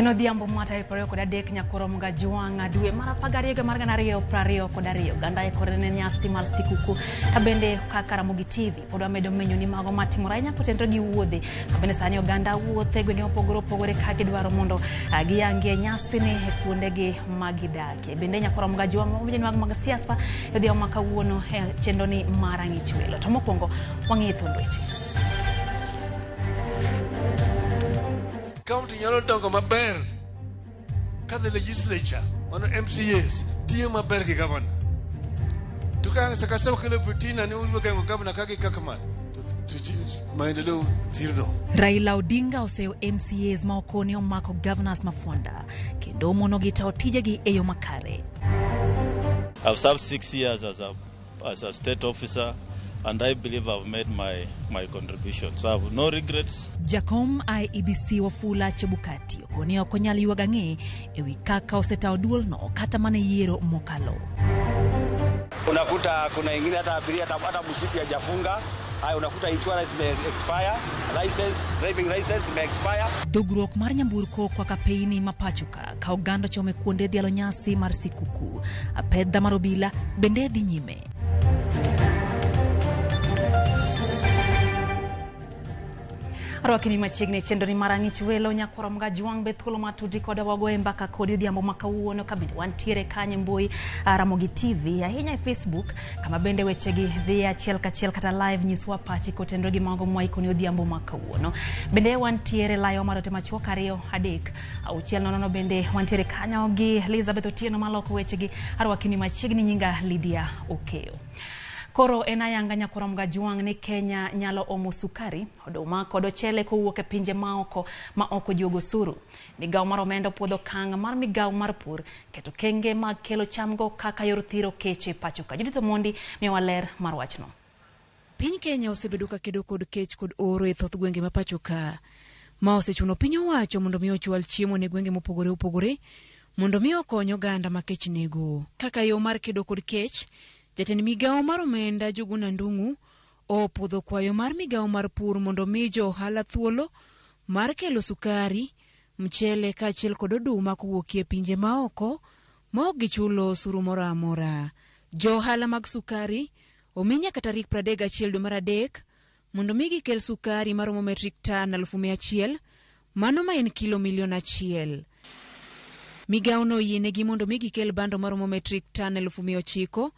En odhiambo mar tarik 23 nyakoro Mgajwang' dwe mar 12 higa mar 2022. Oganda ikore ne nyasi mar sikuku ka bende kaka Ramogi TV pod wamedo menyo ni mago matimore ahinya kotenore gi wuodhe ma bende sani oganda wuotho e gwenge mopogore opogore ka gidwaro mondo giyangie nyasini e kuondegi ma gidakie. Bende nyakoro Mgajwang' wawinjo ni mago mag siasa e odhiambo ma kawuono e chenroni mar Ang'ich Welo. To mokwongo wang'iyo thuond weche. County nyalo dongo maber ka the legislature mano MCAs tiyo maber gi governor. To ka sakasa okelo fitina ni udwa geng'o governor ka gi kaka ma to maendeleo thirno. Raila Odinga oseyo MCAs ma okoni omako governors mafwanda kendo omonogi tayo tijegi e yo makare. I've served 6 years as a state officer, and I believe I've made my contribution. So I have no regrets. Jakom IEBC Wafula Chebukati okoni ok onyal ywago ang'e ewi kaka osetayo duolno kata mana e yiero mokalo. Unakuta kuna ingine hata abiria hata mshipi hajafunga. Haya, unakuta insurance ime expire, license, driving license ime expire. Dhugruok mar nyamburko kwa kapeini ma pacho ka ka oganda chome kuonde dhialo nyasi mar sikuku. Apedha mar obila bende dhi nyime. Arwakini machiegni e chenro ni mar Ang'ich Welo nyakwaro Mgajwang' be thuolo matudi koda wagoye mbaka kodi odhiambo ma kawuono ka bende wantiere kanyo e mbui Ramogi TV ahinya e Facebook kama bende wechegi dhi achiel kachiel kata live nyiswa pachi kotenore gi mago mwaikoni odhiambo ma kawuono. Bende wantiere layo mar ote machuok 2 3 6 0 bende wantiere kanyo gi Elizabeth Otieno maloko wechegi. Arwakini machiegni nyinga Lydia Okeyo. Koro en ayanga nyakwaro Mgajwang' ni Kenya nyalo omo sukari, oduma kod ochele kowuok e pinje maoko ma ok ojuogo osuru. Migawo mar omenda opuodho okang' mar migawo mar pur keto kenge mag kelo chamgo kaka yor thiro kech e pacho ka. Judith Omondi miyowa ler mar wachno. Piny Kenya osebedo ka kedo kod kech kod oro e thoth gwenge ma pacho ka, ma osechuno piny owacho mondo mi ochwal chiemo ne gwenge mopogore opogore mondo mi okony oganda ma kech nego. Kaka yo mar kedo kod kech, jatend migawo mar omenda Njuguna Ndung'u opuodho kwayo mar migawo mar pur mondo mi jo ohala thuolo mar kelo sukari, mchele kaachiel kod oduma kowuok e pinje maoko ma ok gichulo osuru moro amora. Jo ohala mag sukari omi nyaka tarik 31 dwe mar 3 mondo mi gikel sukari maromo metric ton 100,000, mano ma en kilo milion 1. Migawo no oyienegi mondo mi gikel bando maromo metric ton 900,000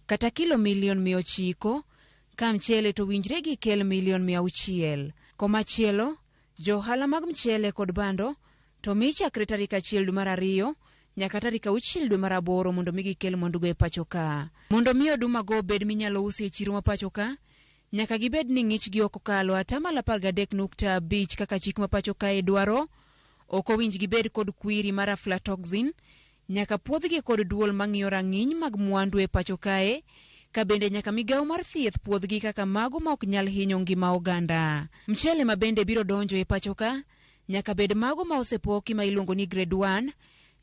kata kilo milion 900, ka mchele to winjre gikel milion 600. Komachielo, jo ohala mag mchele kod bando to mi chakre tarik 1 dwe mar 2 nyaka tarik 6 dwe mar 8 mondo mi gikel mwandugo e pacho ka. Mondo mi oduma go obed minyalo usi e chiro ma pacho ka, nyaka gibed ni ng'ichgi ok okalo 13.5% kaka chik ma pacho kae dwaro. Ok owinj gibed kod kwiri mar aflatoxin, nyaka puodhgi kod duol mang'iyo rang'iny mag mwandu e pacho kae, ka bende nyaka migawo mar thieth puodhgi kaka mago ma ok nyal hinyo ngima oganda. Mchele ma bende biro donjo e pacho ka, nyaka bed mago ma osepoki ma iluongo ni grade 1,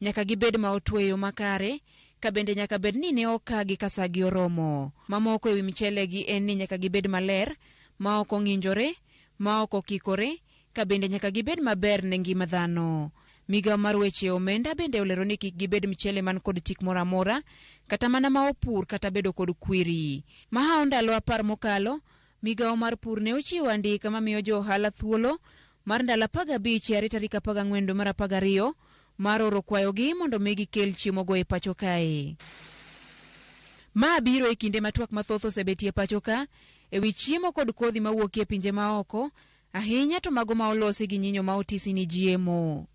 nyaka gibed ma otwe e yo makare, ka bende nyaka bed ni ne okagi ka sagi oromo. Mamoko ewi mchele gi en ni nyaka gibed maler, ma ok ong'injore, ma ok okikore, ka bende nyaka gibed maber ne ngima dhano. Migawo mar weche omenda bende olero ni kik gibed mchele man kod tik moro amora, kata mana ma opur kata bedo kod kwiri. Mahawo ndalo 10 mokalo, migawo mar pur ne ochiwo andika mamiyo jo ohala thuolo mar ndalo 15 yare tarik 14 dwe mar 12 mar oro kwayogi mondo mi gikel chiemogo e pacho kae. Ma biro e kinde ma twak mathoth osebetie e pacho ka ewi chiemo kod kodhi mawuok e pinje maoko, ahinya to mago ma olosi gi nyinyo ma otisi ni GMO.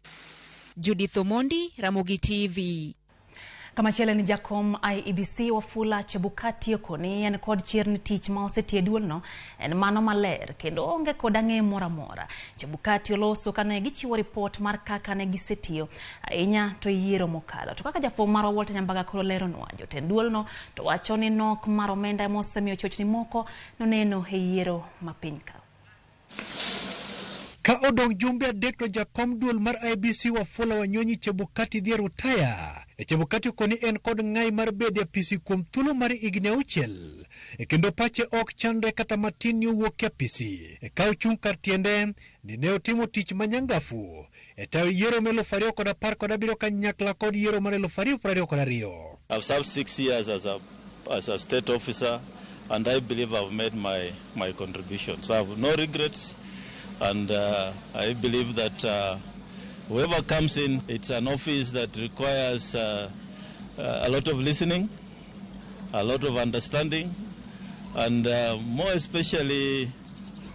Judith Omondi, Ramogi TV. Kamachielo ni jakom IEBC Wafula Chebukati okoni en kod chir ni tich ma osetie duolno en mano maler kendo onge kod ang'e moro amora. Chebukati oloso kane gichiwo ripot mar kaka ne gisetiyo ahinya to yiero mokalo. To kaka jafwambo marwa Walter Nyambaga koro leronwa, jotend duolno to wacho ni nok mar omenda ema osemiyo chochni moko noneno e yiero ma piny ka. Ka odong' jumbe 3 to jakom duol mar IEBC Wafula Wanyonyi Chebukati dhi e rutaya. Chebukati okoni en kod ng'ai mar bedo e apisi kuom thuolo mar higni 6 kendo pache ok chandre kata matin ni owuok e apisi ka ochung' kar tiende ni ne otimo tich manyangafu e tayo yiero mar 2017 kanyakla kod yiero mar 2022. I've served 6 years as a state officer, and I believe I've made my contribution. So I have no regrets, and I believe that whoever comes in, it's an office that requires a lot of listening, a lot of understanding, and more especially,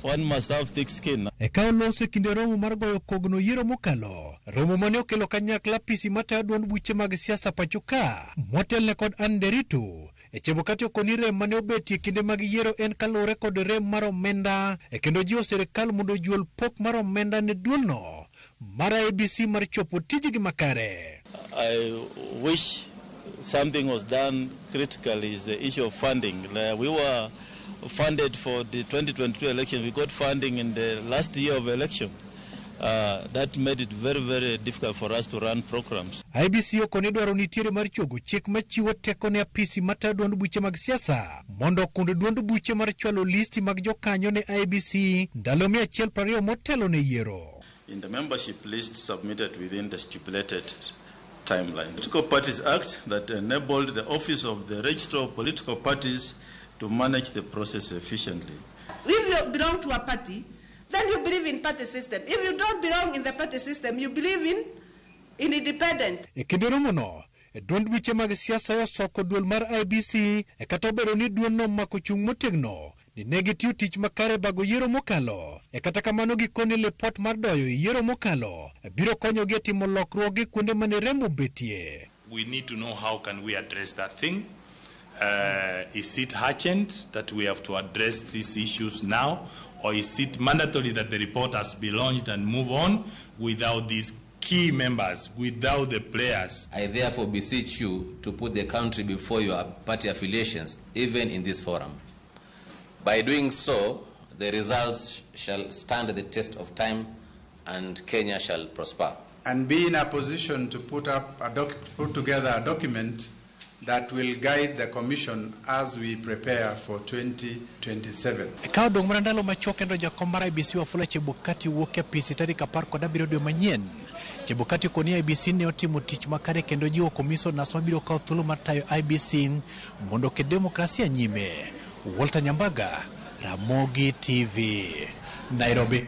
one must have thick skin. Ka oloso e kinde romo mar goyo kogno yiero mokalo, romo mane okelo kanyakla apisi matayo duond buche mag siasa pacho ka motelne kod Anne Nderitu. Chebukati okoni rem mane obetie kinde mag yiero en kaluwore kod rem mar omenda kendo jiwo sirikal mondo ojuol pok mar omenda ne duolno mar IEBC mar chopo tijgi makare. I wish something was done critically is the issue of funding. We were funded for the 2022 election. We got funding in the last year of election. That made it very, very difficult for us to run programs. IEBC okoni dwaro nitiere mar chogo chik machiwo teko ne apisi matayo duond buche mag siasa mondo okund duond buche mar chwalo listi mag jokanyo ne IEBC ndalo 120 motelo ne yiero. In the membership list submitted within the stipulated timeline. Political Parties Act that enabled the Office of the Registrar of Political Parties to manage the process efficiently. If you belong to a party, then you believe in party system. If you don't belong in the party system, you believe in independent. E kinde romono, duond buche mag siasa osoko duol mar IEBC kata obedo ni duolno omako chung' motegno ni ne gitiyo tich makare bago yiero mokalo. Kata kamano gikone lipot mar doyo yiero mokalo biro konyogi e timo lokruoge kuonde mane rem obetie. We need to know how can we address that thing. Is it urgent that we have to address these issues now, or is it mandatory that the report has to be launched and move on without these key members, without the players? I therefore beseech you to put the country before your party affiliations, even in this forum. By doing so, the results shall stand the test of time and Kenya shall prosper. And be in a position to put together a document that will guide the Commission as we prepare for 2027. Ka odong' mana ndalo machuok kendo jakom mar IEBC Wafula Chebukati wuok e apisi tarik 17 dwe manyien. Chebukati okoni IEBC ne otimo tich makare kendo jiwo commissioners mabiro kawo thuolo mar tayo IEBC mondo oket demokrasia nyime. Walter Nyambaga, Ramogi TV, Nairobi.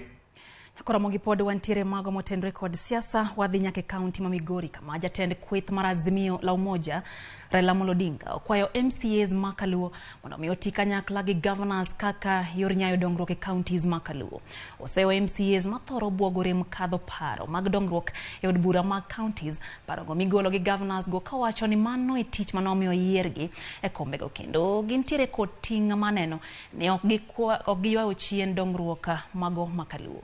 Koro Ramogi pod wantiere mago motenore kod siasa, wadhi nyaka e kaunti ma Migori kama jatend kweth mar Azimio la Umoja Raila Amolo Odinga okwayo MCAs ma Kaluo mondo mi oti kanyakla gi governors kaka yor nyayo dongruok e counties ma Kaluo. Oseyo MCAs mathoro buogo rem kadho paro mag dongruok e od bura mag counties, parogo migolo gi governors go kawacho ni mano e tich manomiyo yiergi e kombego kendo gintiere kod ting' maneno ni ok giywayo chien dongruok mago ma Kaluo.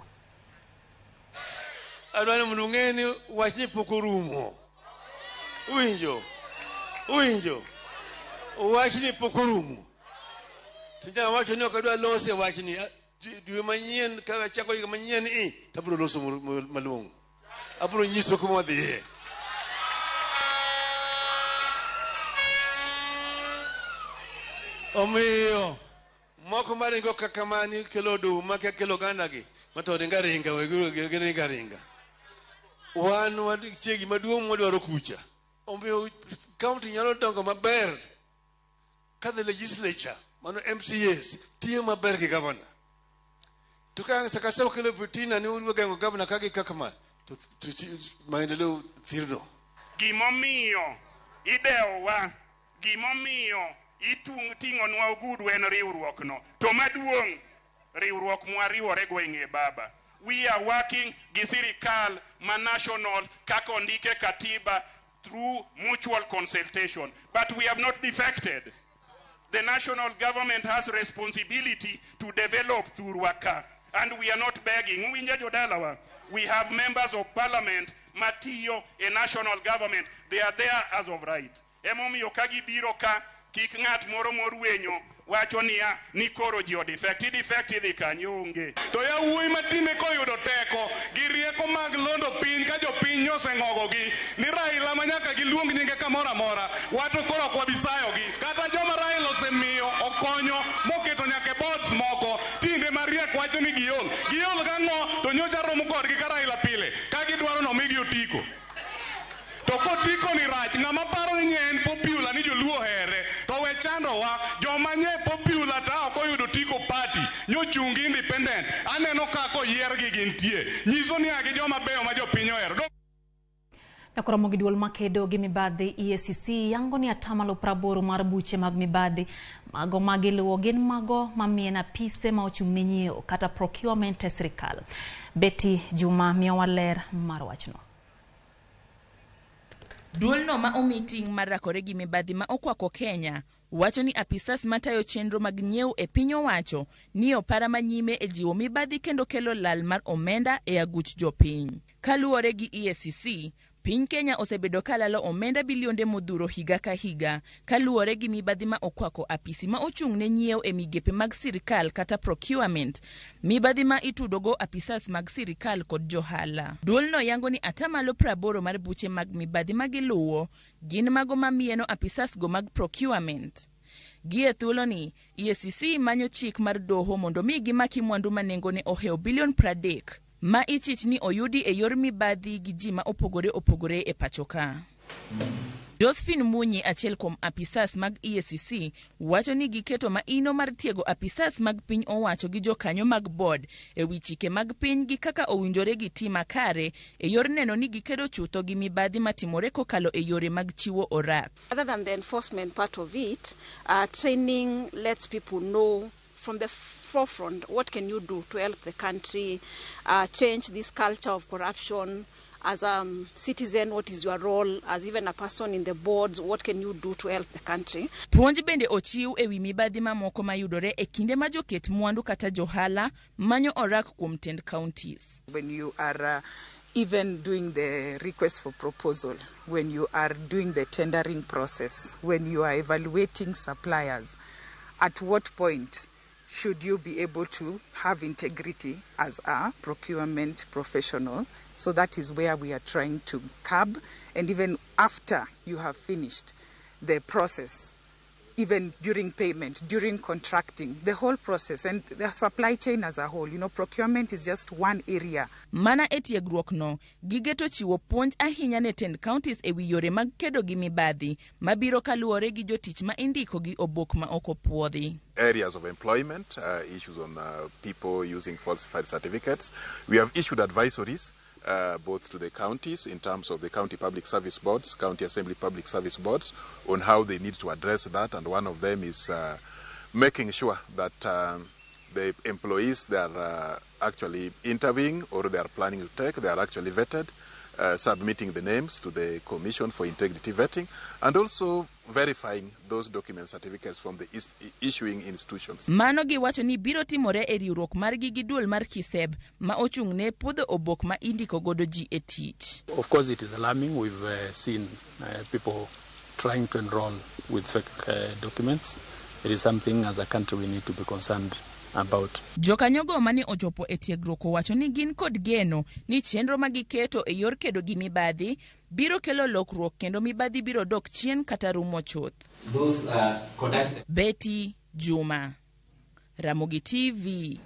Adwaro mondo ung'e ni wachni pok orumo. Uwinjo? Uwinjo? Wachni pok orumo. To nyaka wacho ni ok adwa loso e wachni. Dwe manyien ka achako higa manyien i to abiro loso malong'o. Abiro nyiso kuma wadhiye. Omiyo moko maringo kaka mani kelo oduma kelo oganda gi ma to ringa ringa ringa ringa. Wan wadichiegi maduong' mwadwaro kucha. Omiyo county nyalo dongo maber ka the legislature mano MCAs tiyo maber gi governor. To ka sakasa okelo fitina ni geng'o governor ka gi kaka ma to maendeleo thirno. Gimomiyo idewowa, gimomiyo iting'onwa ogudu en riwruok no. To maduong' riwruok mwariworego e ng'e baba. We are working gi sirikal ma national kaka ondike katiba through mutual consultation. But we have not defected. The national government has responsibility to develop Thurwaka. And we are not begging. Uwinja jodalawa. We have members of parliament matiyo e national government. They are there as of right. Emomiyo ka gibiro ka kik ng'at moro morwenyo Wacho niya ni koro ji odefect, idefect idhi kanye onge. To yawuoyi matinde koyudo teko gi rieko mag londo piny ka jopiny oseng'ogogi ni Raila ma nyaka giluong nyinge kamoro amora, wato koro ok wabi sayogi. Kata joma Raila osemiyo okonyo moketo nyaka e boards moko, tinde mariek wacho ni giol. Giol gang'o to nyocha romo kodgi ka Raila pile ka gidwaro nomigi otiko. To kotiko ni rach, ng'ama paro ni nye en popular ni joluo ohere, to we chandowa, joma nye popular ta ok oyudo otiko party, nyochungi independent, aneno kaka oyiergi gintie. Nyiso ni agi joma beyo ma jopiny ohero. Nyakoromo gi duol makedo gi mibadhi EACC yango ni atamalo 80 mar buche mag mibadhi mago magiluwo gin mago mamien apise ma ochung' ne nyiewo kata procurement e sirikal. Betty Juma miyowa ler mar wachno. Duolno ma omi ting' mar rakore gi mibadhi ma okwako Kenya wacho ni apisas matayo chenro mag nyiewo e piny owacho ni opara manyime e jiwo mibadhi kendo kelo lal mar omenda e aguch jopiny. Kaluwore gi EACC, piny Kenya osebedo ka lalo omenda bilionde modhuro higa ka higa kaluwore gi mibadhi ma okwako apisi ma ochung' ne nyiewo e migepe mag sirikal kata procurement, mibadhi ma itudogo apisas mag sirikal kod johala. Duolno yango ni atamalo 80 mar buche mag mibadhi ma giluwo gin mago mamieno apisas go mag procurement. Gi e thuoloni, EACC manyo chik mar doho mondo mi gimaki mwandu ma nengone ohewo bilion 30 ma ichich ni oyudi e yor mibadhi gi ji ma opogore opogore e pacho ka. Josephine Munyi, achiel kuom apisas mag EACC, wacho ni giketo maino mar tiego apisas mag piny owacho gi jokanyo mag board e wi chike mag piny gi kaka owinjore giti makare e yor neno ni gikedo chutho gi mibadhi matimore kokalo e yore mag chiwo orak. Other than the enforcement part of it, training lets people know from the forefront what can you do to help the country change this culture of corruption. As a citizen, what is your role? As even a person in the boards, what can you do to help the country? Puonj bende ochiw e wi mibadhi mamoko mayudore e kinde ma joket mwandu kata johala manyo orak kuom tend counties. When you are even doing the request for proposal, when you are doing the tendering process, when you are evaluating suppliers, at what point should you be able to have integrity as a procurement professional? So that is where we are trying to curb. And even after you have finished the process, even during payment, during contracting, the whole process and the supply chain as a whole, you know, procurement is just one area. Mana e tiegruok no, gigeto chiwo puonj ahinya ne tend counties e wi yore mag kedo gi mibadhi mabiro kaluwore gi jotich ma indiko gi obok ma ok opuodhi. Areas of employment, issues on people using falsified certificates. We have issued advisories both to the counties in terms of the county public service boards, county assembly public service boards, on how they need to address that. And one of them is making sure that the employees they are actually interviewing or they are planning to take, they are actually vetted, submitting the names to the Commission for Integrity Vetting, and also verifying those document certificates from the issuing institutions. Mano giwacho ni biro timore e riwruok margi gi duol mar KISEB ma ochung' ne puodho obok ma indiko godo ji e tich. Of course it is alarming. We've seen people trying to enroll with fake documents. It is something as a country we need to be concerned about. Jokanyogo mane ochopo e tiegruok owacho ni gin kod geno ni chenro ma giketo e yor kedo gi mibadhi biro kelo lokruok kendo mibadhi biro dok chien kata rumo chuth. Betty Juma, Ramogi TV.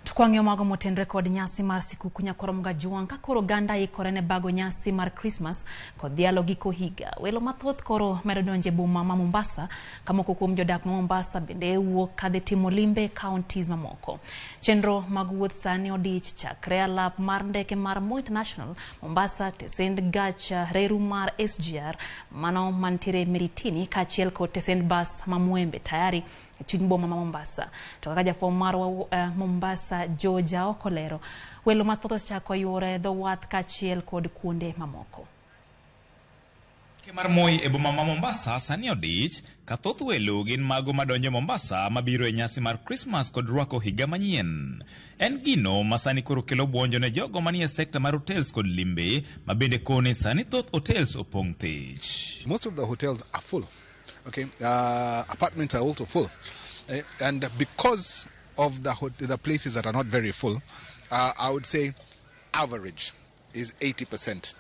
Tukwang'eyo mago motenre kod nyasi mar sikuku Nyakoromoga Jwang' ka koro oganda ikore ne bago nyasi mar Christmas kod dhialo giko higa. Welo mathoth koro medo donjo e boma ma Mombasa ka moko kuom jodak ma Mombasa bende wuok kadhi timo limbe e counties mamoko. Chenro mag wuoth sani odich chakre alap mar ndeke mar Moi International Mombasa, tesend gach reru mar SGR mano mantiere Miritini kaachiel kod tesend bas ma Mwembe tayari e chuny boma ma Mombasa. To kaka jafwambo marwa Mombasa George Okolero, welo mathoth osechako yuore dho wath kaachiel kod kuonde mamoko. Mar Moi e boma ma Mombasa sani odich ka thoth welo gin mago madonjo Mombasa mabiro e nyasi mar Christmas kod rwako higa manyien. En gino ma sani koro kelo buonjo ne jogo manie sekta mar hotels kod limbe ma bende kone sani thoth hotels opong' thich. Most of the hotels are full. Okay, apartments are also full. And because of the places that are not very full, I would say average is 80%.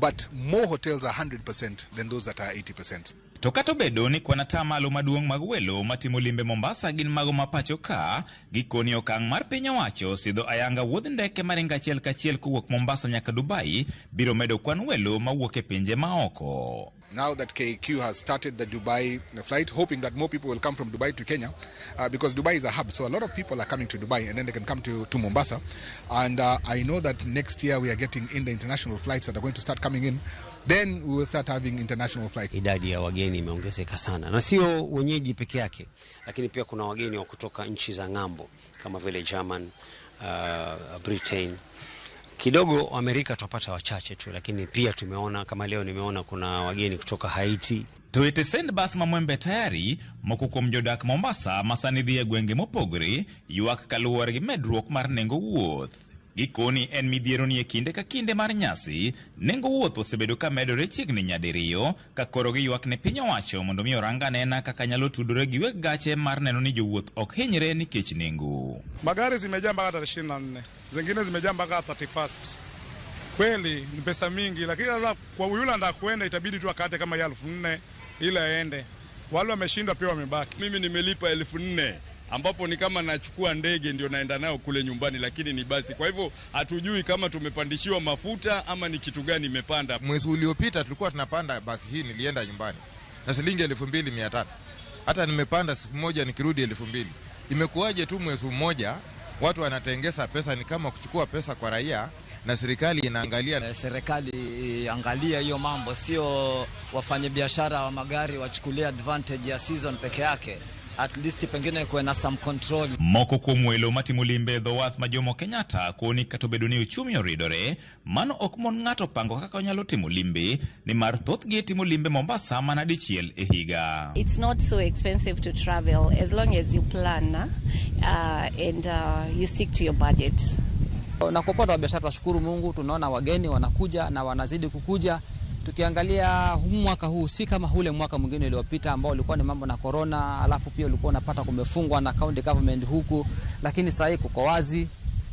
But more hotels are 100% than those that are 80%. To kata obedo ni kwan atamalo maduong' mag welo matimo limbe Mombasa gin mago ma pacho ka, gikoni okang' mar piny owacho sidho ayanga wuodh ndeke maringo achiel kachiel kowuok Mombasa nyaka Dubai biro medo kwan welo mawuok e pinje maoko. Now that KQ has started the Dubai flight, hoping that more people will come from Dubai to Kenya, because Dubai is a hub, so a lot of people are coming to Dubai and then they can come to Mombasa. And I know that next year we are getting in the international flights that are going to start coming in. Then we will start having international flights. Idadi ya wageni imeongezeka sana, na sio wenyeji peke yake, lakini pia kuna wageni wa kutoka nchi za ng'ambo kama vile German, Britain. Kidogo Amerika tupata wachache tu, lakini pia tumeona kama leo nimeona kuna wageni kutoka Haiti. To e tesend bas ma Mwembe Tayari, moko kuom jodak Mombasa ma sani dhi e gwenge mopogore ywak kaluwore gi medruok mar nengo wuoth. Gikoni en midhiero ni e kinde ka kinde mar nyasi, nengo wuoth osebedo ka medore chiegni nyadiriyo, ka koro giywak ne piny owacho mondo mi orang anena kaka nyalo tudore gi weg gache mar neno ni jowuoth ok hinyre nikech nengo. Magari zimejaa mpaka tarehe 24, zingine zimejaa mpaka 31st. Kweli ni pesa mingi, lakini sasa kwa yule anataka kuenda itabidi tu akate kama ya 4,000 ili aende. Wale wameshindwa pia wamebaki. Mimi nimelipa 4,000 ambapo ni kama nachukua ndege ndio naenda nayo kule nyumbani, lakini ni basi. Kwa hivyo hatujui kama tumepandishiwa mafuta ama ni kitu gani imepanda. Mwezi uliopita tulikuwa tunapanda basi hii, nilienda nyumbani na shilingi 2,300. Hata nimepanda siku moja nikirudi 2,000. Imekuwaje tu mwezi mmoja watu wanatengesa pesa, ni kama kuchukua pesa kwa raia na serikali inaangalia. Serikali angalia hiyo mambo, sio wafanyabiashara wa magari wachukulie advantage ya season peke yake. At least pengine kuwe na some control. Moko kuom welo matimo limbe e dho wath ma Jomo Kenyatta koni kata obedo ni uchumi oridore, mano ok mon ng'ato pango kaka onyalo timo limbe, nimar thothgi timo limbe Mombasa mana dichiel e higa. It's not so expensive to travel as long as you plan and you stick to your budget. Na kwa upande wa biashara tunashukuru Mungu, tunaona wageni wanakuja na wanazidi kukuja. Tukiangalia mwaka huu si kama ule mwaka mwingine uliopita ambao ulikuwa ni mambo na corona, alafu pia ulikuwa unapata kumefungwa na county government huku, lakini sasa kuko wazi,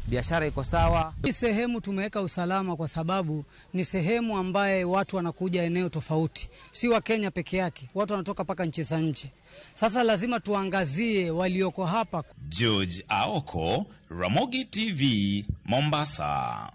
biashara iko sawa. Hii sehemu tumeweka usalama kwa sababu ni sehemu ambaye watu wanakuja eneo tofauti, si wa Kenya peke yake, watu wanatoka paka nchi za nje. Sasa lazima tuangazie walioko hapa. George Aoko, Ramogi TV, Mombasa.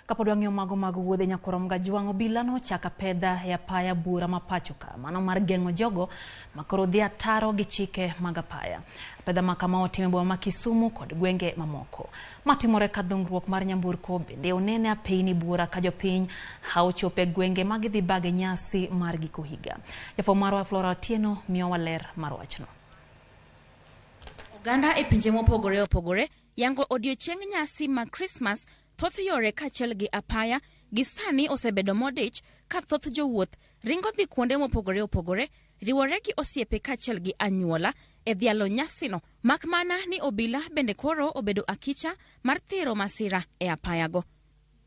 Kapod wang'iyo mago mag wuodhe nyakorom Gajwang' obila nochako apedha e apaya bura ma pacho ka, mano mar geng'o jogo makoro dhi ataro gi chike mag apaya. Apedha ma kama otim e boma ma Kisumu kod gwenge mamoko. Matimore ka dhungruok mar nyamburko bende onene apeyni bura ka jopiny hawo chopo e gwenge ma gidhi bage nyasi mar giko higa. Jafwambo marwa Flora Otieno miyowa ler mar wachno. Oganda e pinje mopogore opogore yango odiochieng' nyasi mag Christmas. Thoth yore kaachiel gi apaya gi sani osebedo modich ka thoth jowuoth ringo dhi kuonde mopogore opogore, riwore gi osiepe kaachiel gi anyuola e dhialo nyasino. Mak mana ni obila bende koro obedo akicha mar thiro masira e apayago.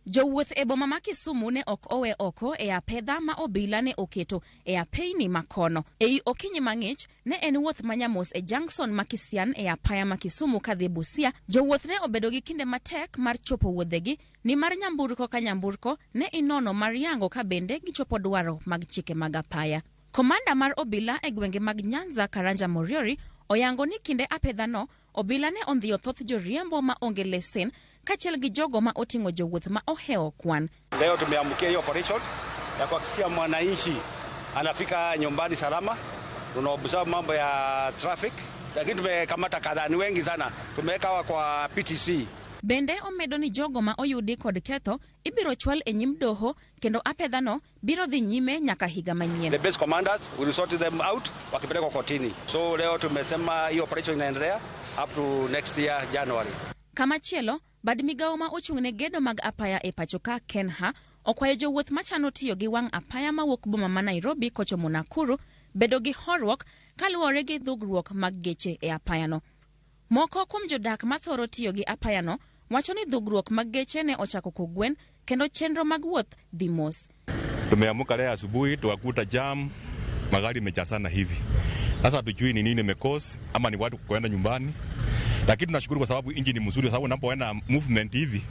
Jowuoth e boma ma Kisumu ne ok owe oko e apedha ma obila ne oketo e apeyni makono. Ei okinyi mang'ich ne en wuoth manyamos e Junction ma Kisian e apaya ma Kisumu kadhi Busia. Jowuoth ne obedo gi kinde matek mar chopo wuodhegi nimar nyamburko ka nyamburko ne inono mar yango ka bende gichopo dwaro mag chike mag apaya. Komanda mar obila e gwenge mag Nyanza Karanja Moriori oyango ni kinde apedhano obila ne ondhiyo thoth joriembo ma onge lesen kaachiel gi jogo ma oting'o jowuoth ma ohewo kwan. Leo tumeamkia hiyo operation ya kuhakikisha mwananchi anafika nyumbani salama. Tunaobserve mambo ya traffic, lakini tumekamata kadhaa, ni wengi sana, tumeweka kwa PTC. Bende omedo ni jogo ma oyudi kod ketho ibiro chwal e nyim doho kendo apedhano biro dhi nyime nyaka higa manyien. The base commanders will sort them out wakipelekwa kotini. So leo tumesema hiyo operation inaendelea up to next year January. Kamachielo, bad migawo ma ochung' ne gedo mag apaya e pacho ka Kenha okwayo jowuoth machano tiyo gi wang' apaya mawuok boma ma Nairobi kochomo Nakuru bedo gi horuok kaluwore gi dhugruok mag geche e apayano. Moko kuom jodak mathoro tiyo gi apayano wacho ni dhugruok mag geche ne ochako kogwen kendo chenro mag wuoth dhi mos. Tumeamka leo asubuhi tukakuta jam, magari imejazana hivi. Sasa hatujui ni nini imecause ama ni watu kuenda nyumbani, lakini tunashukuru kwa sababu inji ni mzuri, kwa sababu unapoenda movement hivi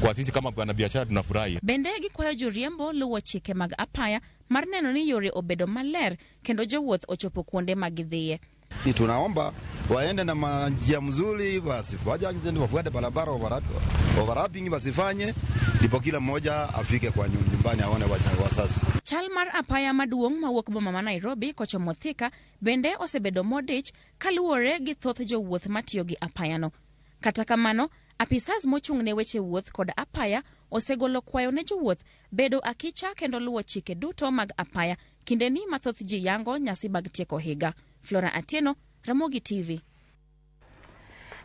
kwa sisi kama wanabiashara tunafurahi. Bende gikwayo joriembo luwo chike mag apaya mar neno ni yore obedo maler kendo jowuoth ochopo kuonde ma gidhiye. Ni tunaomba waende na njia mzuri, wasifanye accident, wafuate barabara overlapping wasifanye, ndipo kila mmoja afike kwa nyumbani aone wasasi. Chal mar apaya maduong' mawuok boma ma Nairobi kochomo Thika bende osebedo modich kaluwore gi thoth jowuoth matiyo gi apayano. Kata kamano, apisas mochung' ne weche wuoth kod apaya osegolo kwayo ne jowuoth bedo akicha kendo luwo chike duto mag apaya kindeni ma thoth ji yango nyasi mag tieko higa. Flora Atieno, Ramogi TV.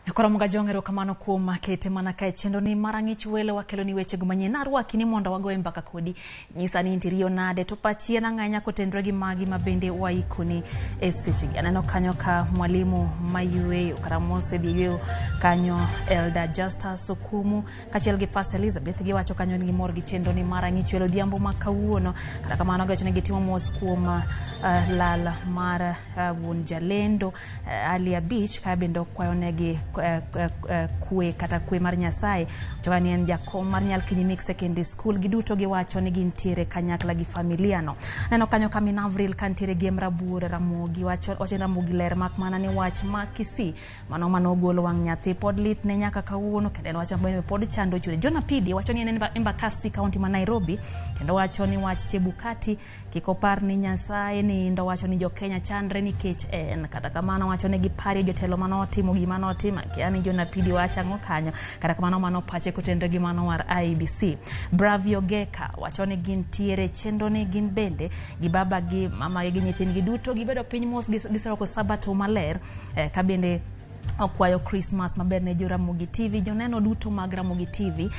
Nyakora Mugajong, erokamano kuom kete mana kae chenro ni mar ang'ich welo wakelo ni wechego manyien. Arwaki ni mondo wagoe mbaka kodi, nyisa ni intirio nade to pachi en ang'anya kotenore gi magi ma bende waikoni e sechegi. Aneno kanyo ka mwalimu mayweyo kata mosedhi yweyo kanyo Elder Justus Okumu kaachiel gi Pastor Elizabeth giwacho kanyo ni gimor gi chenro ni mar ang'ich welo odhiambo ma kawuono. Kata kamano giwacho ni gitimo mos kuom lal mar wuon jalendo Ali Abich ka bende okwayonegi kwe kata kwe mar Nyasaye. Ochoka ni en jakom mar Nyalkinyi Mixed Secondary School. Giduto giwacho ni gintiere kanyakla gi familia no. Neno kanyo ka min Avril kantiere gi Rabuor Ramogi wacho ni Ramogi ler mak mana ni wach ma Kisii mano manogolo wang' nyathi pod lit ne nyaka kawuono kendo en wach maber pod chando chune. Jonah Pidi wacho ni en Embakasi County ma Nairobi kendo wacho ni wach Chebukati kik opar ni Nyasaye nindo, wacho ni jo Kenya chandre nikech en. Kata kamano wacho ni giparie jotelo manotimo gima notimo, akia ni Jonah Pidi wacho ang'o kanyo. Kata kamano mano pache kotenore gi mano mar IEBC. Bravio Geka wacho ni gintiere chenro ni gin bende gi baba gi mama gi nyithindgi duto gibedo piny mos giserwako sabato maler ka bende okwayo Christmas maber ne jo Ramogi TV, joneno duto mag Ramogi TV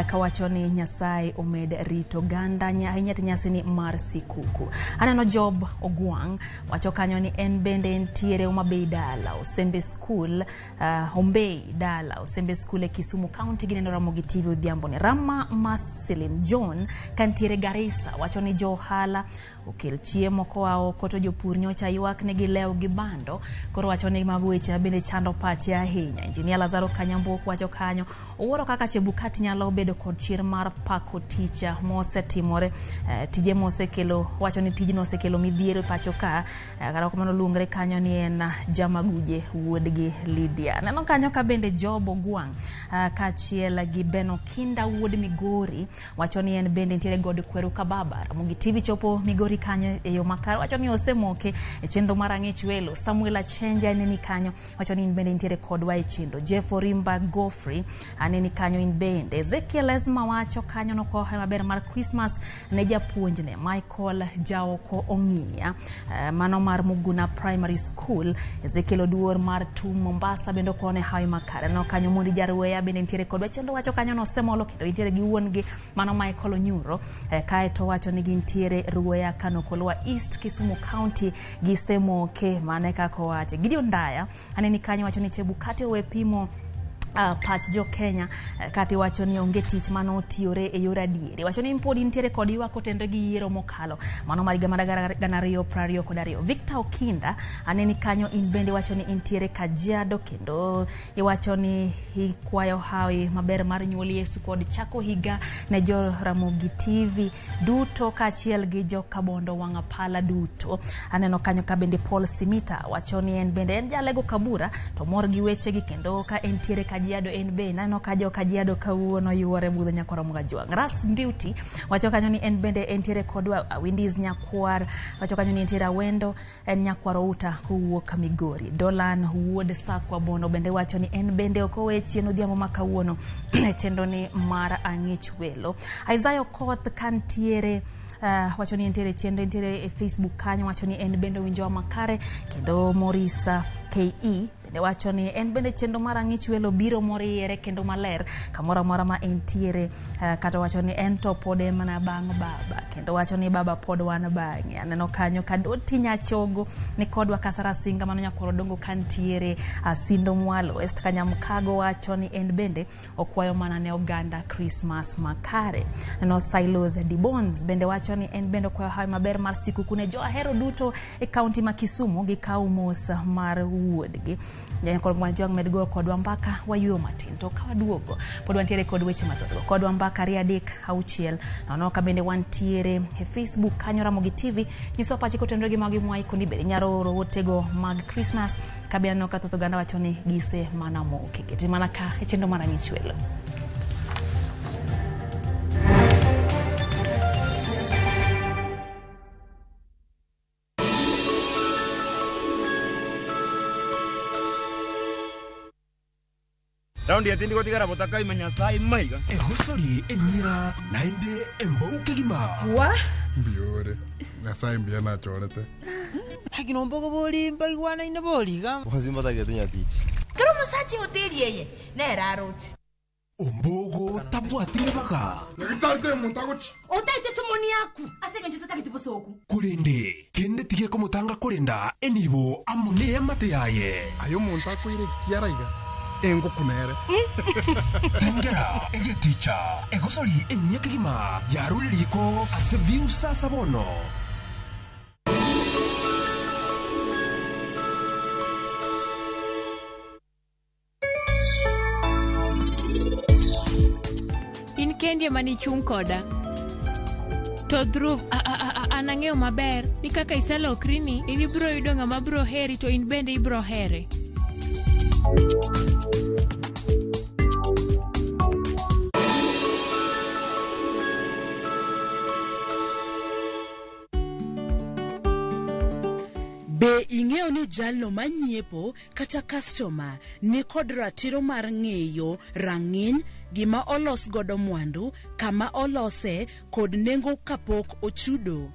kawacho ni Nyasaye omed rito ganda ahinya nyasi ni mar sikuku. Aneno Job Ogwang' wacho kanyo ni en bende entiere Homa Bay dala, Osembe School, Hombei dala, Osembe School e Kisumu County gineno Ramogi TV odhiambo ni. Rama Marceline John kantiere Garissa wacho ni jo ohala okel chiemo koa oko to jopur nyocha ywak ne gilew gi bando, koro wacho ni mago weche bende chando pache ahinya. Engineer Lazaro Kanyambuok wacho kanyo owuoro kaka Chebukati nyalo bedo kod chir mar pako tich mosetimore, tije mosekelo, wacho ni tijno osekelo midhiero e pacho ka. Kata kamano luongre kanyo ni en Jamaguje wuodgi Lydia. Neno kanyo ka bende Job Ogwang' kaachiel gi Ben Okinda wuod Migori wacho ni en bende nitiere God Kweru Kababa. Ramogi TV chopo Migori kanyo e yo makare, wacho ni osemoke e chenro mar ang'ich welo. Samuel Achenja aneni kanyo wacho ni in bende nitiere kodwa e chenro. Jeff Orimba Godfrey aneni kanyo in bende. Ezekiel Esma wacho kanyo nokwayo hawi maber mar Christmas ne japuonjne Michael Jaoko Ong'iya, mano mar Muguna Primary School. Ezekiel Oduor mar Tum Mombasa bende okwone hawi makare. Aneno kanyo Mondi Jarweya bende nitiere kodwa chenro, wacho kanyo nosemolo kendo nitiere gi wuon gi mano Michael Onyuro, kaeto wacho ni gintiere Ruoya Kano Kolwa East Kisumu County gisemoke, mano e kaka owache. Gideon Ndaya aneni kanyo wacho ni Chebukati owe pimo pach jo Kenya, kati wacho ni onge tich manotiyore e yor adieri. Wacho ni pod nitiere kod ywak kotenore gi yiero mokalo mano mar higa mar 2022. Victor Okinda aneni kanyo in bende wacho ni intiere Kajiado kendo iwacho ni ikwayo hawi maber mar nyuol Yesu kod chako higa ne jo Ramogi TV duto kaachiel gi jo Kabondo Wang'apala duto. Aneno kanyo ka bende Paul Simita wacho ni en bende en jalego Kabura to mor gi wechegi kendo ka entiere Kajiado en bende aneno ka jo Kajiado kawuono yuore budho nyakwar Mugajwang'. Ras Beauty wacho kanyo ni en bende entiere kodwa. Windies Nyakwar wacho kanyo ni entiere Awendo en nyakwar Outa kowuok Migori. Dolan wuod Sakwa Bondo bende wacho ni en bende ok owe chien odhiambo ma kawuono e chenro ni mar ang'ich welo. Isaiah Okoth kantiere wacho ni entiere chenro, entiere e Facebook kanyo wacho ni en bende owinjowa makare kendo Morisa KE Bende wacho ni en bende chenro mar ang'ich welo biro moriere kendo maler kamoro amora ma entiere, kata wacho ni en to pod en mana bang' baba, kendo wacho ni baba pod wan bang'e. Aneno kanyo ka Doti Nyachogo ni kodwa Kasara Singa mano nyakwar Odongo kantiere Sindo Mwalo. West Kanyamkago wacho ni en bende okwayo mana ne oganda Christmas makare. Aneno Silos Dibons bende wacho ni en bende okwayo hawi maber mar sikuku ne jo ahero duto e kaunti ma Kisumu gi kaw mos mar wuodgi. Nyakwar Mwanjwang' med goyo kodwa mbaka wayueyo matin to ka waduogo pod wantiere kod weche mathoth. Kodwa mbaka 2 3 6 nono ka bende wantiere e Facebook kanyo Ramogi TV. Nyiso pachi kotenore gi magi mwaiko ni bende inyalo oro otego mag Christmas ka be aneno ka thoth oganda wacho ni gise mana moke. Keti mana ka e chenro mar Ang'ich Welo. Raundi etindi gotigara botaka ime Nyasaye maiga. Ehosori enyira naende embou kegima. Wa? Mbiore. Nyasaye mbia nachorete. Hagino mbogo bori mbaigwana ine boriga. Wazimba tagetinya tichi. Kero musachi hoteli yeye. Nera rochi. Ombogo tabwatire baga. Ngitate muntagochi. Otaite somoni yaku. Asenge ncho tatagete bosoku. Kurende kende tige komutanga kurenda enibo amune yamate yaye. Ayo muntakoire kiaraiga. Engo kunere. Tengera egeticha egosori enyekigima yaruririko ase viusa sabono. In kendi mani chung' koda. To Dhruv, an ang'eyo maber ni kaka iselokri ni in ibiro yudo ng'ama biro heri to in bende ibiro here. Be ing'eyo ni jalno manyiepo kata customer ni kod ratiro mar ng'eyo rang'iny gima olos godo mwandu, kama olose kod nengo kapok ochudo?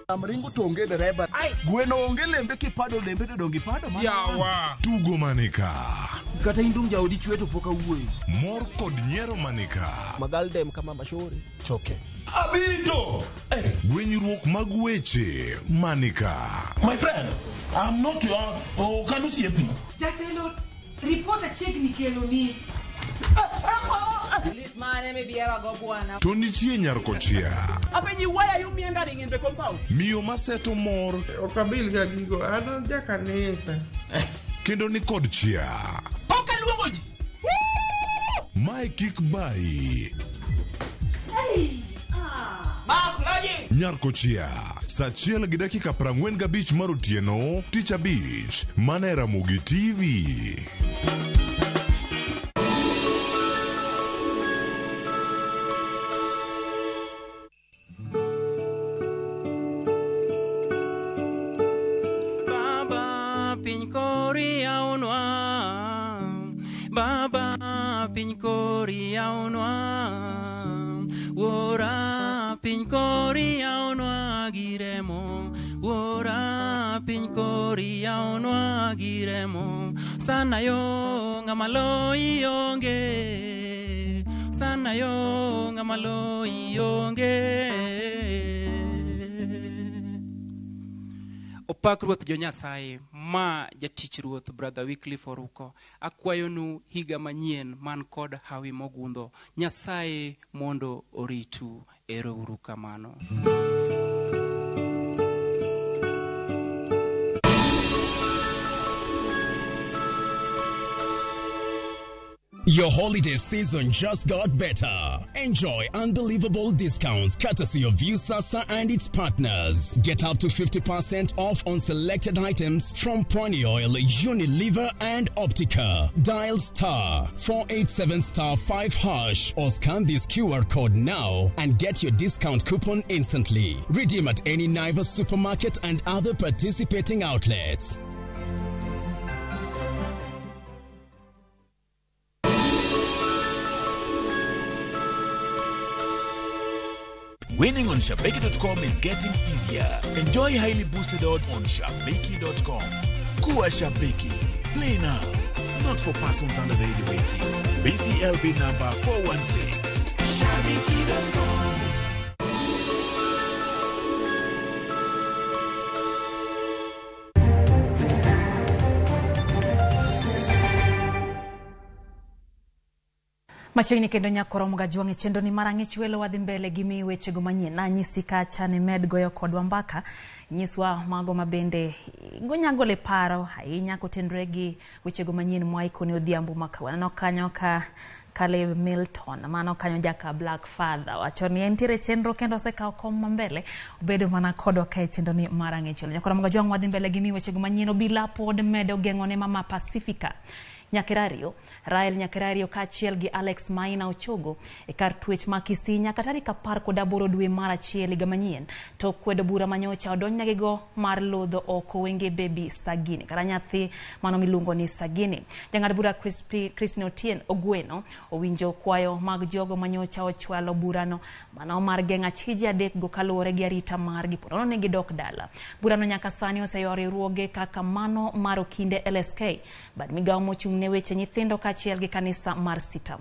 Amringo to onge dereba. Gweno onge lembe kipado lembe to dongi pado mana. Yawa. Tugo manika. Kata indung jaodi chwe to pok awuoyo. Mor kod nyiero manika. Magaldem kama mashori. Choke. Abito. Gwenyruok mag weche manika. My friend, I'm not your okanu siepi. Jatelo, report achiegni kelo ni. To nitie nyarkochia. Apenji, why are you meandering in the compound? Miyo maseto mor. Okabil ga gigo, an jakanisa. Kendo ni kod chia. Koka luongo ji. Mae kik bayi. Nyarkochia, saa 1:45 mar otieno, tich abich, mana e Ramogi TV. Baba piny kori yawnwa, Baba piny kori yawnwa, Wuora piny kori yawnwa gi remo, Wuora piny kori yawnwa gi remo. Sana yo ng'ama loyi onge, sana yo ng'ama loyi onge. Opak Ruoth jo Nyasaye, ma jatich Ruoth Brother Wycliffe Oruko. Akwayonu higa manyien man kod hawi mogundho. Nyasaye mondo oritu. Ero uru kamano. Your holiday season just got better. Enjoy unbelievable discounts courtesy of Viusasa and its partners. Get up to 50% off on selected items from Pwani Oil, Unilever, and Optica. Dial *487*5# or scan this QR code now and get your discount coupon instantly. Redeem at any Naivas supermarket and other participating outlets. Winning on Shabiki.com is getting easier. Enjoy highly boosted odds on Shabiki.com. Kuwa Shabiki. Play now. Not for persons under the age of 18. BCLB number 416. Shabiki.com. Machiegni kendo nyakoro mgajuang' e chenro ni mar ang'ich welo wadhi mbele gi miyi wechego manyien. Nanyisi kacha ni med goyo kodwa mbaka, nyiswa mago mabende gonyagole paro ahinya kotenore gi wechego manyien mwaikoni odhiambo ma kawuono. Aneno kanyo ka Caleb Milton, mano kanyo jaka Black Father, wacho ni entiere chenro kendo osekawo kom mambele, obedo mana kodwa kae chenro ni mar ang'ich welo. Nyakoro mgajuang' wadhi mbele gi miyi wechego manyien. Obila pod medo geng'o ne Mama Pacifica Nyakerario, Rael Nyakerario kaachiel gi Alex Maina Ochogo e kar twech ma Kisii nyaka tarik 18 dwe mar achiel higa manyien to kwedo bura manyocha odonjnegigo mar lodho oko wenge baby Sagini kata nyathi mano miluongo ni Sagini. Jang'ad bura Christine Otieno Ogweno owinjo kwayo mag jogo manyocha ochwalo burano mano mar geng'o achije adekgo kaluwore gi arita margi po nono ni gidok dala. Burano nyaka sani oseywayo riwruoge kaka mano mar Okinde LSK, bad migawo mochung' ne weche nyithindo kaachiel gi kanisa mar Sitam.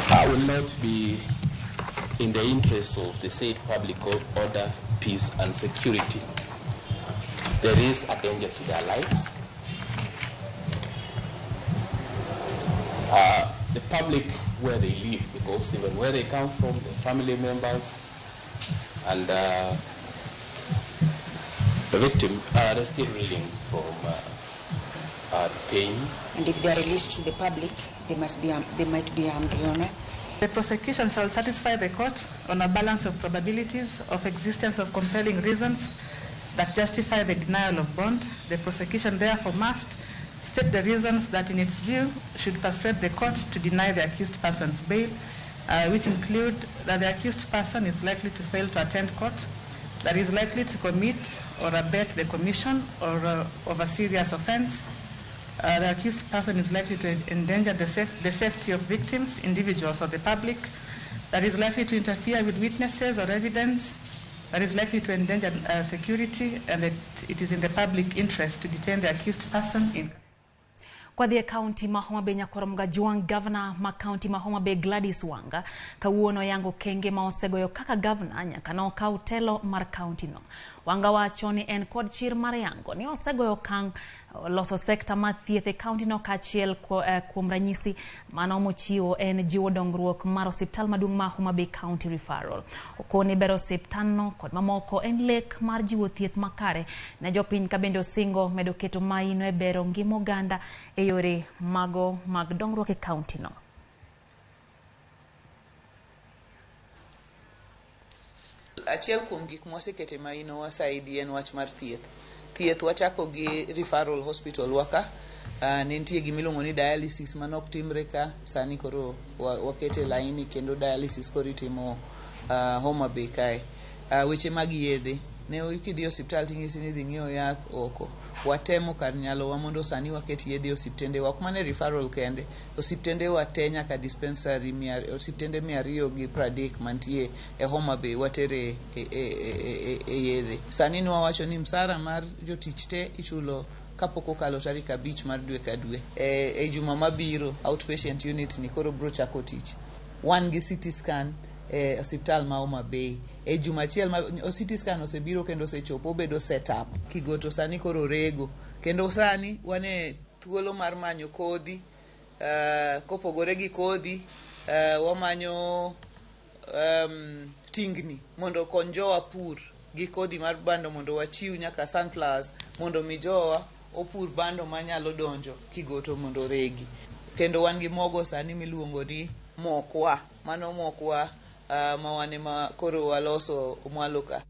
I will not be in the interest of the said public order, peace and security. There is a danger to their lives. The public where they live, because even where they come from, their family members and the victim are still reeling from the pain. And if they are released to the public, they must be they might be armed, Your Honor. The prosecution shall satisfy the court on a balance of probabilities of existence of compelling reasons that justify the denial of bond. The prosecution therefore must state the reasons that in its view should persuade the court to deny the accused person's bail, which include that the accused person is likely to fail to attend court, that is likely to commit or abet the commission or of a serious offense, the accused person is likely to endanger the safety of victims, individuals, or the public, that is likely to interfere with witnesses or evidence, that is likely to endanger security, and that it is in the public interest to detain the accused person in. Kwa dhie kaunti ma Homa Bay nyakoro Mgajuang, governor ma kaunti ma Homa Bay Gladys Wanga kawuono yango kenge ma osegoyo kaka governor nyaka no okaw telo mar kaunti no. Wanga wacho ni en kod chir mar yango ni osegoyo okang' loso sekta mar thieth e kaunti no kaachiel kuom ranyisi mano mochiwo en jiwo dongruok mar osiptal maduong' ma Homa Bay County Referral. Okone bero osiptalno kod mamoko en lek mar jiwo thieth makare ne jopiny ka bende osingo medo keto maino e bero ngima oganda e yore mago mag dongruok e kaunti no. Achiel kuom gik mwasekete maino wasaidi en wach mar thieth. Thieth wachako gi referral hospital waka, ne nitie gimiluongo ni dialysis manok timre ka, sani koro wakete laini kendo dialysis koro itimo Homa Bay kae. Weche mag yedhe, ne kidhi e osiptal ting'isi ni idhi ng'iew yath oko. Watemo kar nyalowa mondo sani waket yedhe e osiptende wa, ok mana e referral kende, osiptende wa te nyaka dispensary osiptende 230 mantie e Homa Bay watere e yedhe. Sani nwawacho ni msara mar jotich te ichulo kapok okalo tarik 5 mar dwe ka dwe. E juma mabiro outpatient unit ni koro bro chako tich. Wan gi CT scan e osiptal ma Homa Bay. E juma achiel ma CT scan osebiro kendo osechopo obedo set up. Kigoto sani koro rego. Kendo sani wan e thuolo mar manyo kodhi, kopogore gi kodhi, wamanyo tingni mondo okony jowa pur gi kodhi mar bando mondo wachiw nyaka sunflowers mondo mi jowa opur bando manyalo donjo Kigoto mondo oregi. Kendo wan gi mogo sani miluongo ni mokwa. Mano mokwa ma wan ema koro waloso mwalo ka.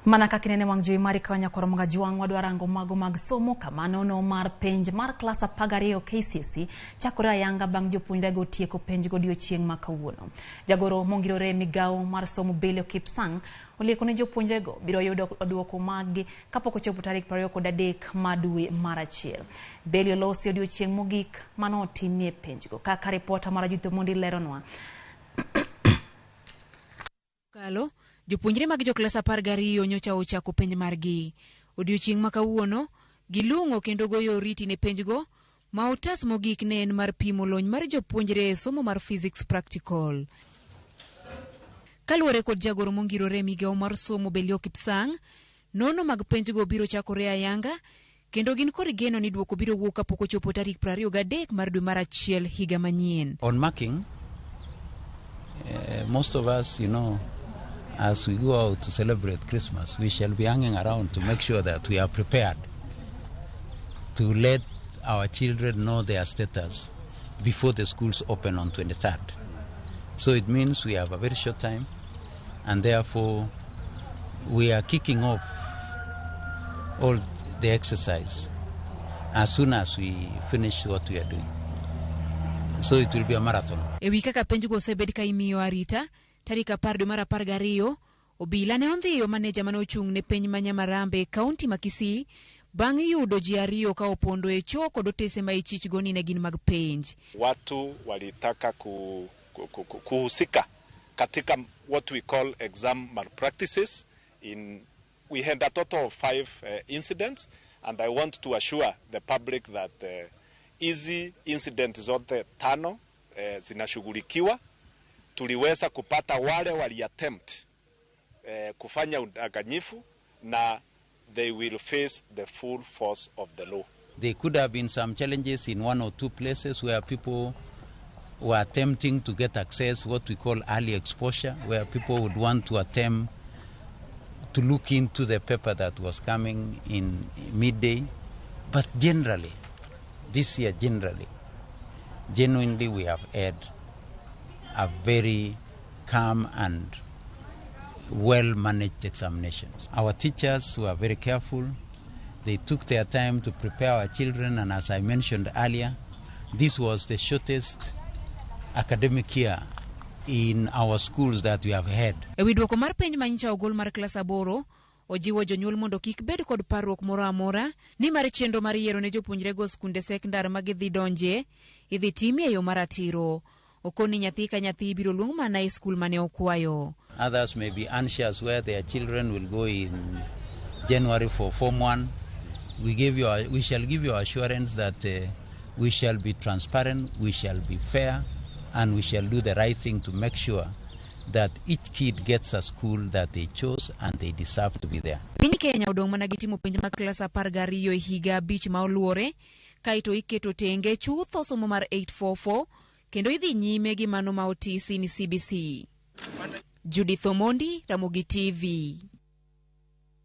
Mana kaka inene wang' jowi mari ka nyakwar Mgajuang' wadwa rango mago mag somo kamano mar penj mar klas 12 KCSE chakore ayanga bang' jopuonjrego tieko penj godiochieng' ma kawuono. Jagoro mongirore migawo mar somo Belio Kipsang olieko ni jopuonjrego biro yudo duoko maggi kapok ochopo tarik 23 mar dwe mar achiel. Belio losi odiochieng' mogik manotimie penjgo. Kaka ripota mar Judith Omondi leronwa. Kalo, jopuonjre mag joklas 12 nyocha ochako penj margi. Odiochieng' ma kawuono, gilung'o kendo goyo oriti ne penjgo, ma otas mogik ne en mar pimo lony mar jopuonjre e somo mar physics practical. Kaluwore kod jagoro mongirore migawo mar somo Belio Kipsang, nono mag penjgo biro chakore ayanga, kendo gin kod geno ni duoko biro wuok kapok ochopo tarik 23 mar dwe mar achiel higa manyien. On marking, most of us, you know, as we go out to celebrate Christmas, we shall be hanging around to make sure that we are prepared to let our children know their status before the schools open on 23rd. So it means we have a very short time, and therefore we are kicking off all the exercise as soon as we finish what we are doing. So it will be a marathon. E wi kaka penjgo osebed ka imiyo arita, tarik 10 dwe mar 12, obila ne ondhiyo maneja mane ochung' ne penj ma Nyamarambe e kaunti ma Kisii bang' yudo ji ariyo ka opondo e choo kod otese ma ichichgo ni ne gin mag penj. Watu walitaka kuhusika katika what we call exam malpractices. In we had a total of 5 incidents, and I want to assure the public that hizi incident zote 5 zinashughulikiwa. Tuliweza kupata wale wali attempt kufanya udanganyifu na they will face the full force of the law. There could have been some challenges in 1 or 2 places where people were attempting to get access, what we call early exposure, where people would want to attempt to look into the paper that was coming in midday. But generally, this year generally, genuinely we have had a very calm and well-managed examinations. Our teachers were very careful. They took their time to prepare our children, and as I mentioned earlier, this was the shortest academic year in our schools that we have had. E wi duoko mar penj manyicha ogol mar klas 8, ojiwo jonyuol mondo kik bed kod parruok moro amora nimar chenro mar yiero ne jopuonjrego skunde sekondar ma gidhi donje idhi timie e yo maratiro. Okoni nyathi ka nyathi ibiro luong mana e skul mane okwayo. Others may be anxious where their children will go in January for Form 1. We shall give you assurance that we shall be transparent, we shall be fair, and we shall do the right thing to make sure that each kid gets a school that they chose and they deserve to be there. Piny Kenya odong' mana gi timo penj mag klas 12 e higa 5 ma oluwore, kaeto iketo tenge chutho somo mar 844 kendo idhi nyime gi mano ma otisi ni CBC. Judith Omondi, Ramogi TV.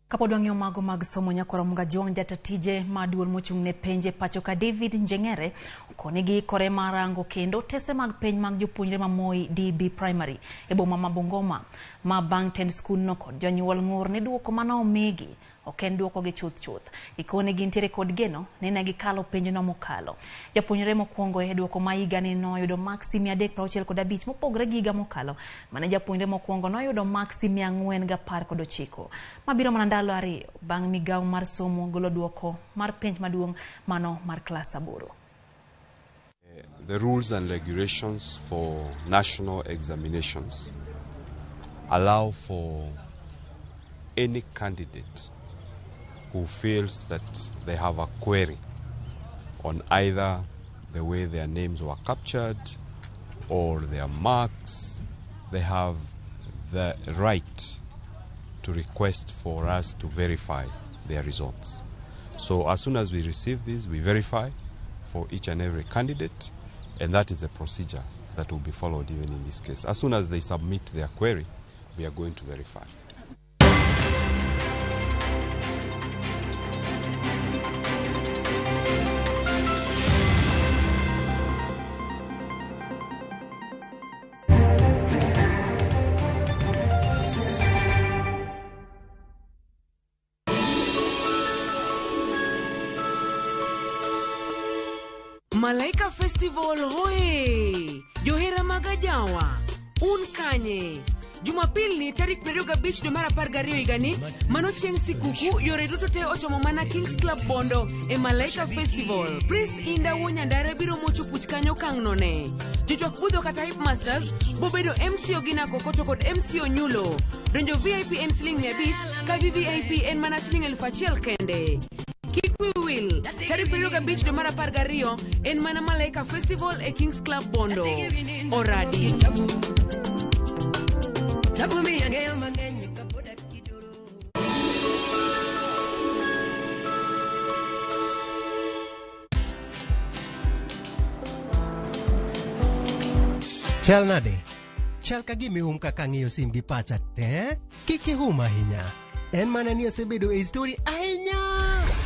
Kapod wang'iyo mago mag somo nyakwar Mgajuang' jata tije ma duol mochung' ne penje pacho ka David Njeng'ere okoni giikore mar rango kendo otese mag penj mag jopuonjre ma Moi DB Primary e boma ma Bungoma ma bang' tend skundno kod jonyuol ng'ur ni duoko mane omigi ok en duoko gi chuth chuth. Gikone gintiere kod geno ni ne gikalo penjno mokalo. Japuonjre mokwongo e duoko ma higani noyudo maksi 365 mopogore gi higa mokalo mane japuonjre mokwongo noyudo maksi 419 mabiro mana ndalo 2 bang' migawo mar somo golo duoko mar penj maduong' mano mar klas 8. The rules and regulations for national examinations allow for any candidate who feels that they have a query on either the way their names were captured or their marks, they have the right to request for us to verify their results. So as soon as we receive this, we verify for each and every candidate, and that is a procedure that will be followed even in this case. As soon as they submit their query, we are going to verify. Malaika Festival hoye! Johera mag ajawa, un kanye? Jumapil ni tarik 25 dwe mar 12 higani, mano chieng' sikuku, yore duto te ochomo mana Kings Club Bondo e Malaika Festival. Prince Inda Wuo Nyandare biro mocho puch kanyo okang' none. Jochwak budho kata Hip Masters bobedo MC Ogina Kokoto kod MC Onyulo. Donjo VIP en siling 500 ka VVIP en mana siling 1000 kende. Kik wiyi wil, tarik 25 dwe mar 12 en mana Malaika Festival e Kings Club Bondo. Oradi. Chal nade? Chal ka gima ihum kaka ang'iyo sim gi pacha te. Kik ihum ahinya. En mana ni asebedo e story ahinya.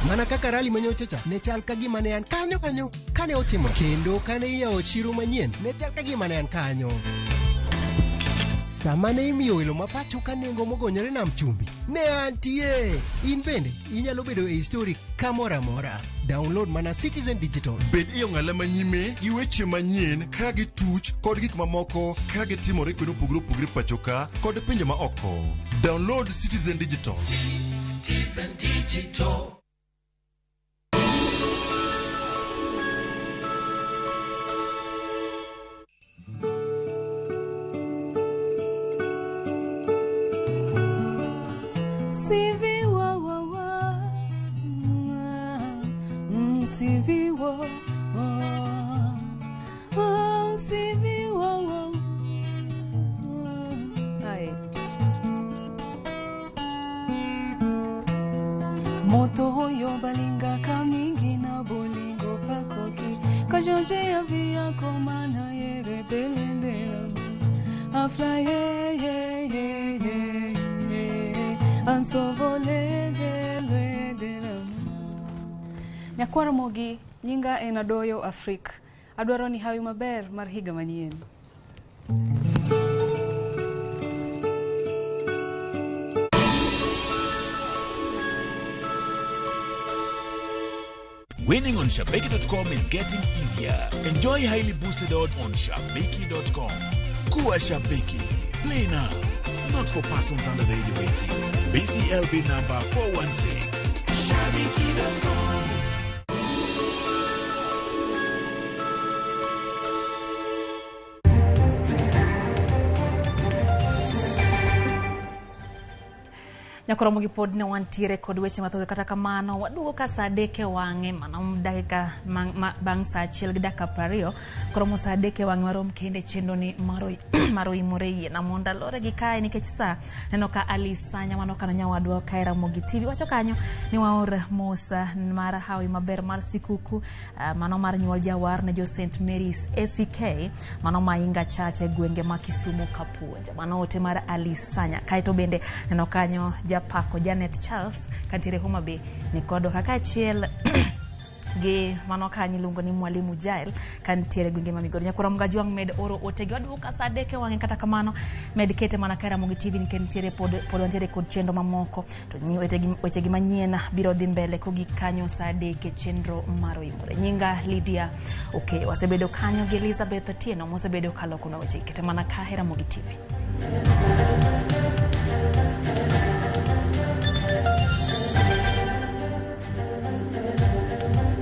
Mana kaka rali manyocha cha ne chal ka gima ne an kanyo kanyo kane otimo kendo kane iyawo chiro manyien ne chal ka gima ne an kanyo. Sama ne imiyo welo ma pacho ka nengo mogonyore nam chumbi, ne antie. In bende inyalo bedo e story kamoro amora. Download mana Citizen Digital. Bed e ong'ala manyime gi weche manyien ka gituch kod gik mamoko ka gitimore kuonde mopogore opogore pacho ka kod pinje ma oko. Download Citizen Digital. Citizen Digital. CV wa wa wa CV wa wa CV wa wa. Ai. Moto oyo balingaka mingi na bolingo pakoki kajonge ya via komana ye rebelendela afla ye ye ye ye ye ansovolendela. Nyakwar Mogi, nyinga en Adoyo Afrik. Adwaro ni hawi maber mar higa manyien. Winning on Shabiki.com is getting easier. Enjoy highly boosted odds on Shabiki.com. Kuwa Shabiki. Play now. Not for persons under the age of 18. BCLB number 416. Shabiki.com. Nyakoromo gi pod ne wantiere kod weche mathoth kata kamano waduogo ka saa 3 e wang'e mano dakika bang' saa 1 gi dakika 20 koromo saa 3 e wang'e warom kende chenro ni maro imore yie na mondo alore gi kae nikech saa neno ka Alice Sanya mano kana nyawadwa kae Ramogi TV wacho kanyo ni waor mos mar hawi maber mar sikuku mano mar nyuol jawar ne jo St Mary's ACK mano Mainga Church e gwenge ma Kisumu Kapuonja mano ote mar Alice Sanya. Kaeto bende neno kanyo Japako Janet Charles kantiere Homa Bay ni kodwa kaka achiel gi mano kanyo iluongo ni Mwalimu Jael kantiere gwenge ma Migori. Nyakora Mgajwang' med oro ote gi waduogo ka saa 3 e wang'e kata kamano med kete mana ka Ramogi TV nikech nitiere pod wantiere kod chenro mamoko to weche gi manyien biro dhi mbele kogik kanyo saa 3 e chenro mar Oyimore. Nyinga Lydia Okay, wasebedo kanyo gi Elizabeth Atieno mosebedo kalokonwa weche gi kete mana ka Ramogi TV.